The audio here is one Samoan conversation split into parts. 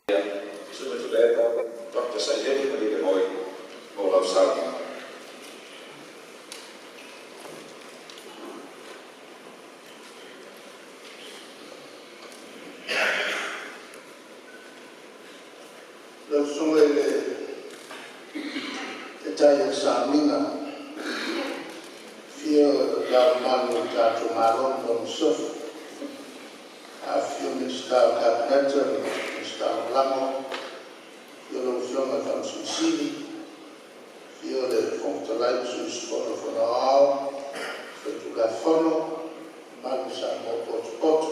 Susuga Tuilaepa Dr. Sailele Malielegaoi mo lau saunoaga. Lau Susuga i le Taitai o le Sauniga, afio Le Ao Mamalu o le tatou Malo ma lau Masiofo, afifio Minisita o le Kapeneta ma Minisita Lagolago, afio lau Afioga i le Faamasino Sili, afio le Fofoga Fetalai ma sui usufono o le Fono Aoao Faitulafono, mamalu i Samoa ua potopoto.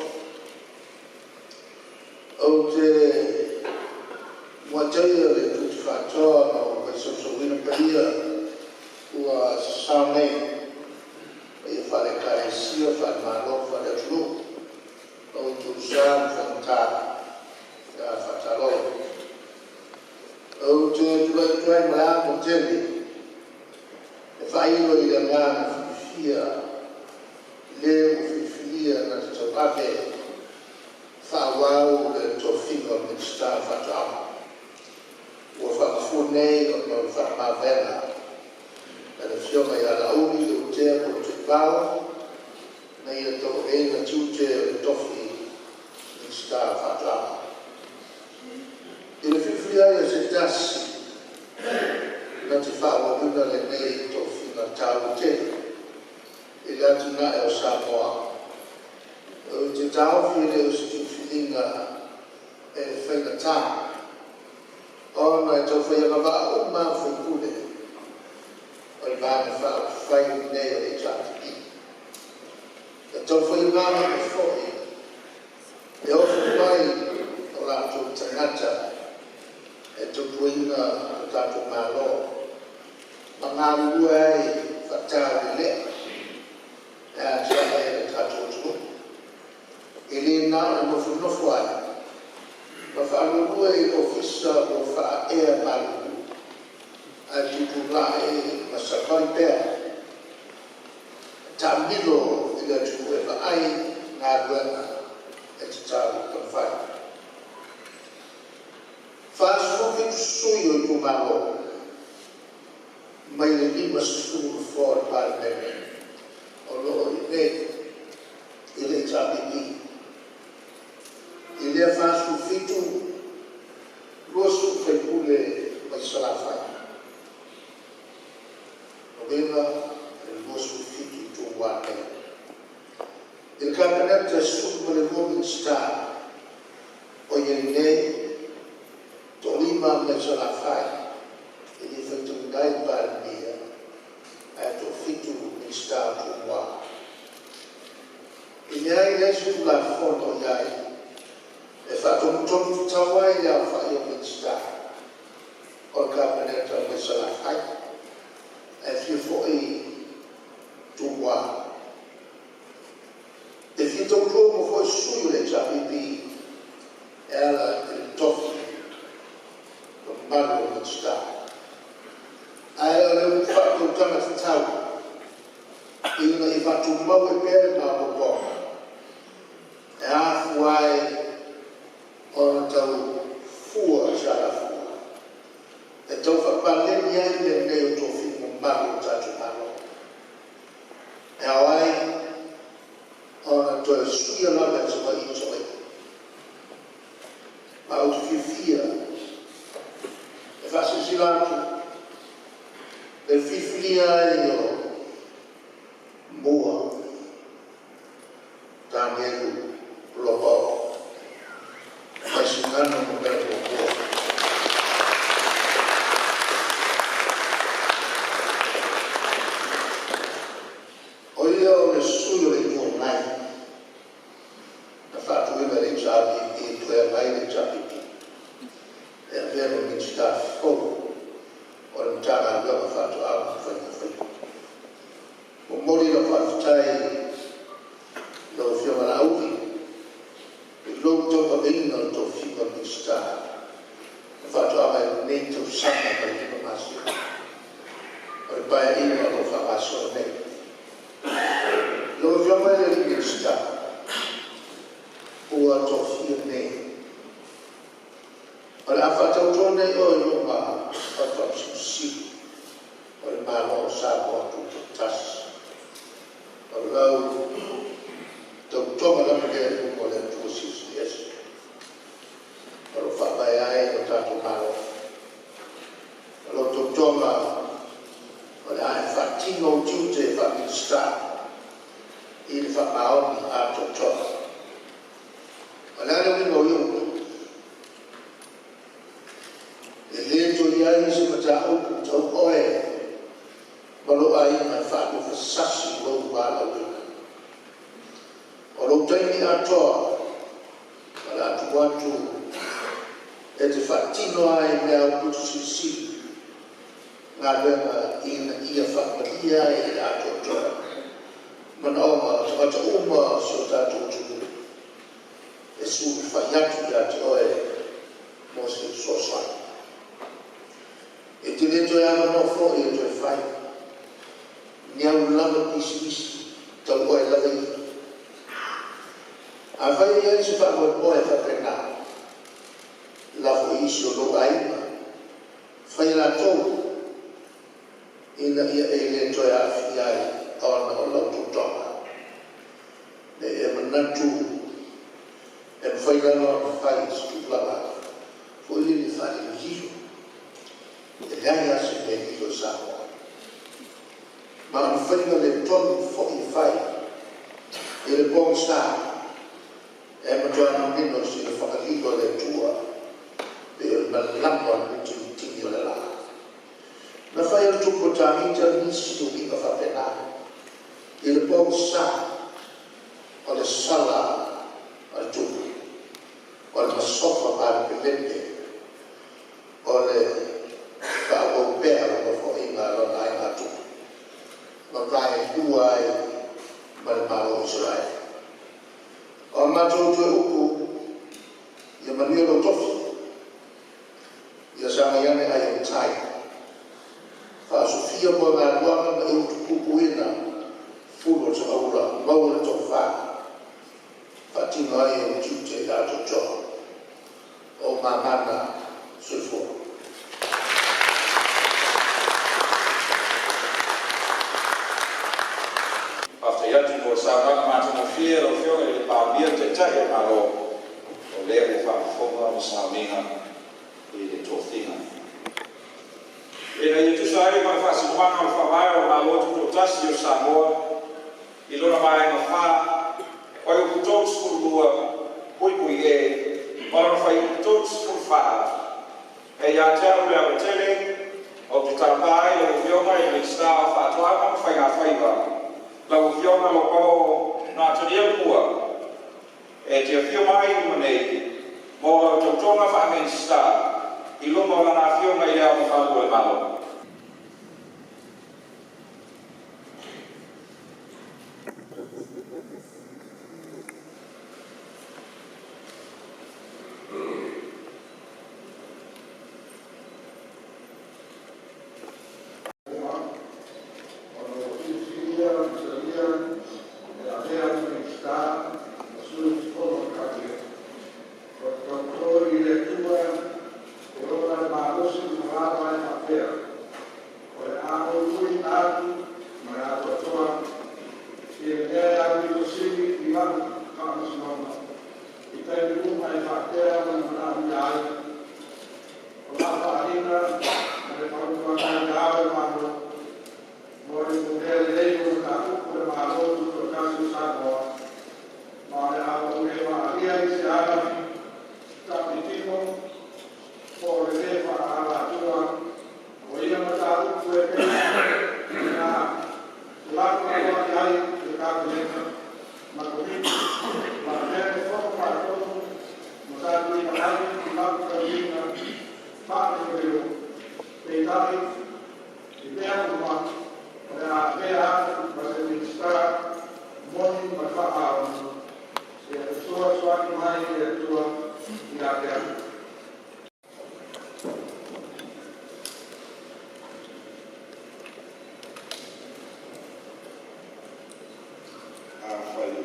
Ou te muai taia le atu faatoa ma ou fai sousouina paia ua sasao nei, paia faale-Ekalesia, faale-Malo ma faale-atunuu, i ou tusa ma faigata faatalofa. Ou te tulai atu ai ma le ava tele e faailo i le agaga fiafia le ua filifilia na te tauave faaauau le tofiga o le Minisita o Faatoaga ua faagafua nei ona o le faamavaega a le Afioga ia Laauli Leuatea Polataivao, ina ia tauaveina tiute o le tofi Minisita o Faatoaga. I le filifilia ai o se tasi na te faaauauina lenei tofiga taua tele i le atinae o Samoa, ou te taofi e le o se filifiliga e faigata, ona e taufai agavaa uma lava sui usufono o le Vaega Faaupufai lenei o le HRPP. E taufai agaga foi e ofo mai o latou tagata e tautuaina lo tatou Malo ma galulue ai faataulelea e atiae ai lo tatou atunuu. E le na o le nofonofo ai ma faaluelue i Ofisa ua faaea-malulu, ae tutulai ma savali pea e taamilo i le atunuu e vaai galuega e tatau ona fai. E 47 sui o itumalo mai le 50 nofoa o le Palemene o lo o i inei i le HRPP. I lea 47, 20 sui usufono mai Salafai. O lona uiga e 27 i Tumua nei. I le Kapeneta e 12 Minisita o i ai nei, e toa-5 mai Salafai, e le faitauina ai le Palemia, ae toafitu Minisita o Tumua. E leai leai se Tulafono o i ai e faatonutonu tatau ai le aofai o Minisita o le Kapeneta mai Salafai, ae fia foi Tumua. E fia tautua uma foi sui o le HRPP e ala i le tofi mamalu o Minisita. Ae o le upu faale-tautaga tatau, ina ia faatumau ai pea le maopoopoga, e afua ai ona tau fua se alafua e tau faapaleni ai mea nei o tofiga mamalu a le tatou Malo. E ao ai ona toe suia lava e savaii i Savaii. Ma ou te fiafia e faasilasila atu le filifilia ai o Mua Danielu Puloto mai Vaisigano Nu.1. O ia o le sui o le Itu Agai na faatuina e le HRPP e toe agai le HRPP e avea ma Minisita fou o le Matagaluega o Faatoaga ma Faiga Faiva. E momoli lau faafetai i lau Afioga Laauli i lou tauaveina o le tofiga o le Minisita o Faatoaga i lenei tausaga ma le 5 masina o le Paeaiga o lo o faagasolo nei. Lau Afioga i le Minisita ua tofia nei O le a faatauto nei oe i luma o le Faamasino Sili o le Malo o Samoa Tutoatasi. O lau tautoga lava lea i luma o le Atua Silisili Ese o lo o faavae ai lo tatou Malo. O lau tautoga o le a e faatino ou tiute faa-Minisita i le faamaoni atoatoa. O le a le uiga o ia upu? E le toe i ai se mataupu tau oe ma lou aiga e faaluafesasi i lou valaauina. O lou taimi atoa o le a tuu atu e te faatino ai mea aupito silisili galuega ina ia faamalie ai i le atoatoa manaoga o tagata uma o si o tatou atunuu e sulufai atu ia te oe mo se fesoasoani. E te le toe avanoa foi e toe fai ni au lava pisinisi tau oe lava ia. Afai e i ai se faamoemoe faapena, lafo i isi o lou aiga faia e latou, ina ia e le toe aafia ai ona o lau tautoga. Ne i e manatu e mafai lava ona fai i se tulaga foi lele faalilolilo. E leai lava se mea e lilo i Samoa, ma o ni faiga le tonu foi e fai i le pogisa. E matua manino i le silafaga lilo a le Atua pei o le malama o le mutimuti o le la. Na fai e le tupu o Tavita nisi uiga faapena i le pogisa o le sala a le tupu, o le masofa malepelepe o le faaauau pea o le nofoaiga a lona aiga tupu, ma vaelua ai ma le Malo o Isaraelu. O a matou toe upu, ia manuia lou tofi, ia sagai ane ai o le tai, faaosofia moegaluaga ma e utupupuina fulu o le sagaula, maua le tofa e faatino ai ou tiute i le atoatoa. O ou mama na. Soifua. Faafetai atu mo le saunoaga matagofie a lau Afioga i le Palemia, le Taitai o le Malo, o lea ua faafofoga ma sauniga i le tofiga. Ina ia tusa ai ma le faasinomaga o le Faavae o le Malo Tutoatasi o Samoa i lona Vaega 4, Fuaiupu 32(E) ma lona Fuaiupu 34, e ia te a'u le ava tele ou te tapa ai lau Afioga i le Minisita o Faatoaga ma Faiga Faiva, lau Afioga Loau Nataniel Hua, e te afio mai i luma nei mo lau Tautoga Faa-Minisita i luma o Lana Afioga i Le Ao Mamalu o le Malo. Ona ua filifilia ma talia e avea ma Minisita ma Sui Usufono o le Kapeneta. Ou te tauto i le Atua e ona le malosi ma lava ai faapea, o le a ou tuuina atu ma le atoatoa i le mea e aupito sili i la'u faamasinoga i taimi uma e faatea ma manaomia ai o la faaaliga ma le fautuaga i Le Ao o le Malo mo le pulea lelei o mataupu a le Malo Tutoatasi o Samoa, ma o le a ou le faaalia i se ala tautitino po o le lē faaalatua o ia mataupu e pei ona tuulafoai ai i le Kapeneta ma Komiti faapea le Fono Faatonu ma sa tuuina ai i lau taulimaina faaleoleo. Peitai, i mea uma, o le a avea a'u ma se Minisita moni ma le faamaoni, ia fesoasoani mai le Atua ia te a'u. Afai e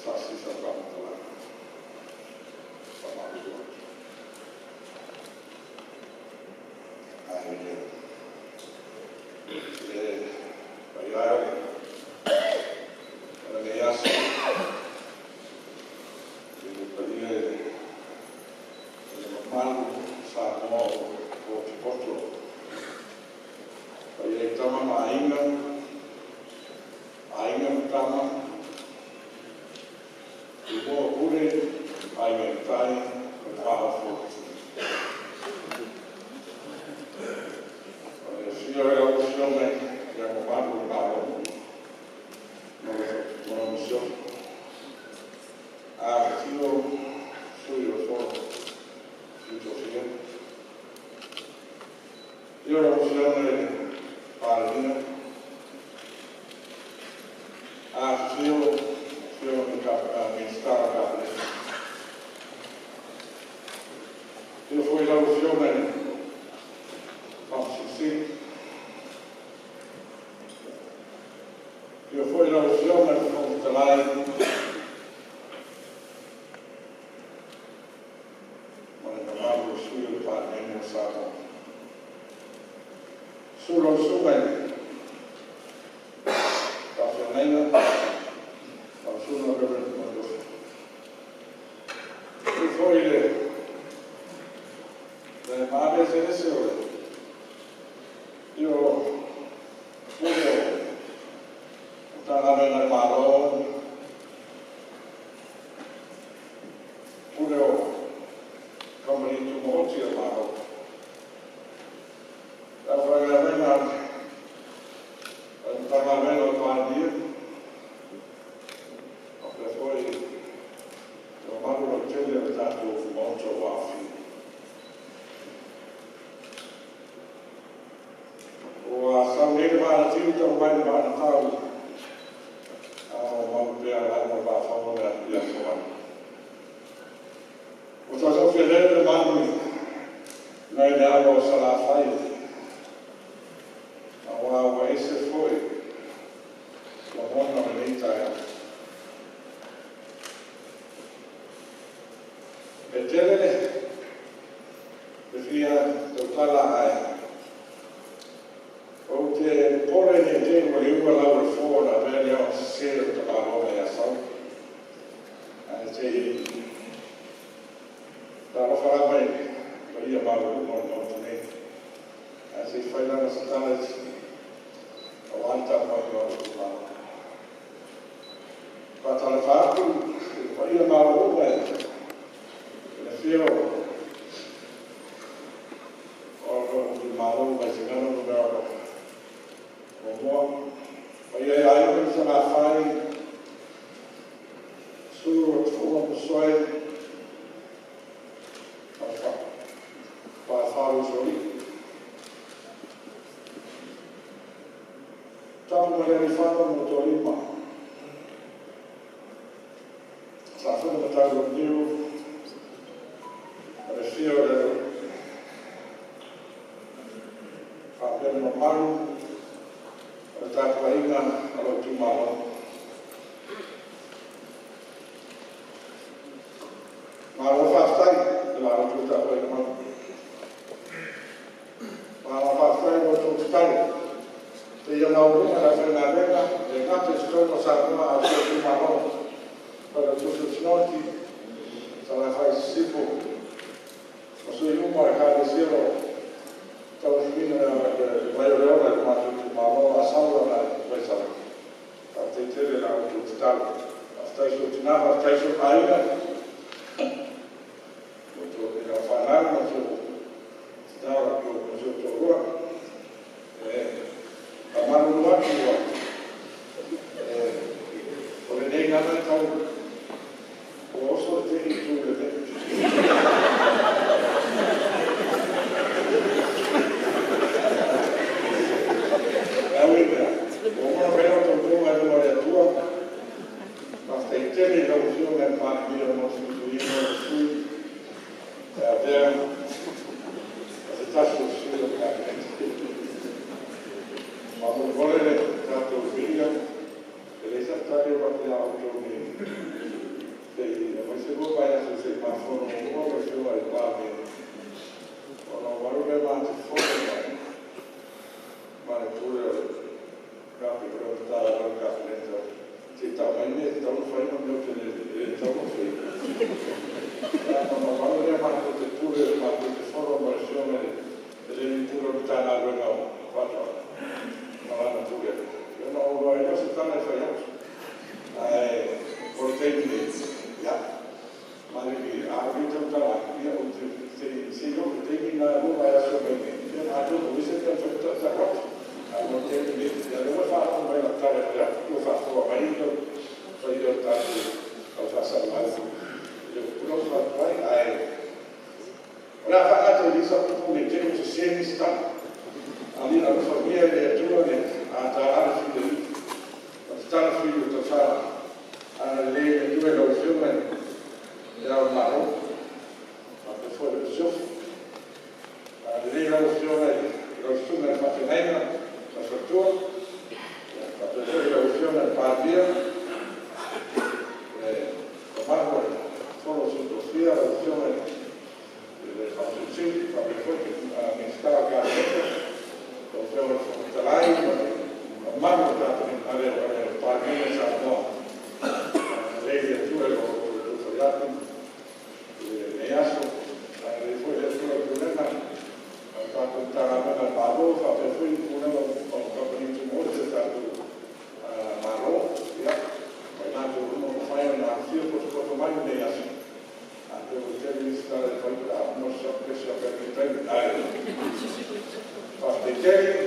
sasi sau faamatalaga, faamalulu atu. Ma Aiga, Aiga ma Tama, Tumua o Pule, Aiga i le Tai ma le Vaa o Fonoti. O le afio i lau Afioga i Le Ao Mamalu o le Malo ma lau Masiofo. Afifio Sui o le Fono a Sui Tofia. Afio lau Afioga i le Palemia. Afifio Afioga i Minisita o le Kapeneta. Afio foi lau Afioga i le Faamasino Sili. Afio foi lau Afioga i le Fofoga Fetalai ma le mamalu o sui o le Palemene o Samoa. Susu lau Susuga i le Faafeagaiga, lau Susuga Reverend Maliofo. Susu foi le maave eseese o le afio o Pule o Matagaluega a le Malo, Pule o Kamupani Tumaoti a le Malo, le aufaigaluega a le Matagaluega o le Palemia, faapea foi le mamalu lautele o le tatou Maota ua aofia. Ua sau nei le vaa na tiu talu mai le vaa na tau, a o mau pea le lago o Vaafago i aso alo. Ua tautaufia lele le manu nai le alo o Salafai, aua ua ese foi lagona o lenei taeao. E tele le fia tautala ae ou te popole ne i te i ua liua lau o le fo ona avea lea o sese o le tamaloa ia Saula. Ae se i talofa lava i le paia maualuga o le Maota nei. Ae se i fai lava se tala aua le tapuaiga o lou itumalo. Faatalofa atu i le paia maualuga i le afio o lou itumalo Vaisigano 1, paia ia Aiga ma Salafai, susu o Tufuga ma Pusoe, Falefa o Usoalii, Tapu ma Lealiifano ma Toalima, Safuna ma Taulauniu, ma le afio o le faapea le mamalu o le tapuaiga a lou itumalo. Malo faafetai i la outou tapuaiga mau. Malo faafetai i la outou tatalo. Paia maualuga i le aufaigaluega, e le gata i totonu o Samoa a o si ou itumalo, Failautusi o le Sinoti, Salafai Sisifo, ma sui uma o Ekalesia o lo o taulimaina le vai o le ola i le matou itumalo o Asau agai i Vaisala. Faafetai tele i la outou tatalo. Faafetai i si ou tina, faafetai i si ou aiga, i lau fanau ma si ou tina ma si ou toalua. E faamalulu atu ua o lenei gagana tau ua oso le tei i tu lelei. Ae ui i lea, ua uma ona fai lau tautoga i luma o le Atua. Faafetai tele i lau Afioga i le Palemia mo le filifiliina o lou sui usufono e avea ma se tasi o sui o le Kapeneta. Faamolemole le tatou viia, e leai sau tali o avatu ia outou nei, se i aumai se 2 vaiaso se i ma fono muamua ma le Afioga i le Palemia, ona ou alu lea ma te fono ma le pule o le Matagaluega o le Kapeneta se i tau mai mea e tatau ona fai ma mea ou te le tatau ona faia. Ona ou alu lea matou te pule matou te fono ma le Afioga i le alii pule o le Matagaluega o Faatoaga. A o le tautala, ia, ou te se i oo i le taimi lena, 2 vaiaso mai nei, ia na atonu ese pe tau atu. Ae mo le taimi nei, ia, lea ua e faalogo mai i lau tala e fai atu, ua faafofoga mai le paia o le tatou au faasalallau i le upu la ua fai atu ai. Ae o le a faagata i i sau upu ne i te i ua sese nisi tala. Alofagia e le Atua le atalale filemu ma tatala fili o tafala. Agalelei le Atua i lau Afioga i Le Ao o le Malo faapea foi le Masiofo. Agalelei lau Afioga i lau Susuga i le Faafeagaiga ma le Faletua, faapea foi lau Afioga i le Palemia, le mamalu o le Fono a Sui Tofia, lau Afioga i le Faamasino Sili faapea foi Minisita o le Kapeneta, lau Afioga i le Fofoga Fetalai ma le mamalu o le Palemene o Samoa. Agalelei le Atua i lo outou fai atu i lenei aso. Agalelei foi le Atua i le Pulega a le tatou Matagaluega a le Malo faapea foi le Pulega o Kamupani Tumaoti a le tatou Malo, ma i latou uma ua mafai ona afifio, potopoto mai i lenei aso. Atonu e tele nisi tala e fai pe a uma le taimi, ae faafetai tele.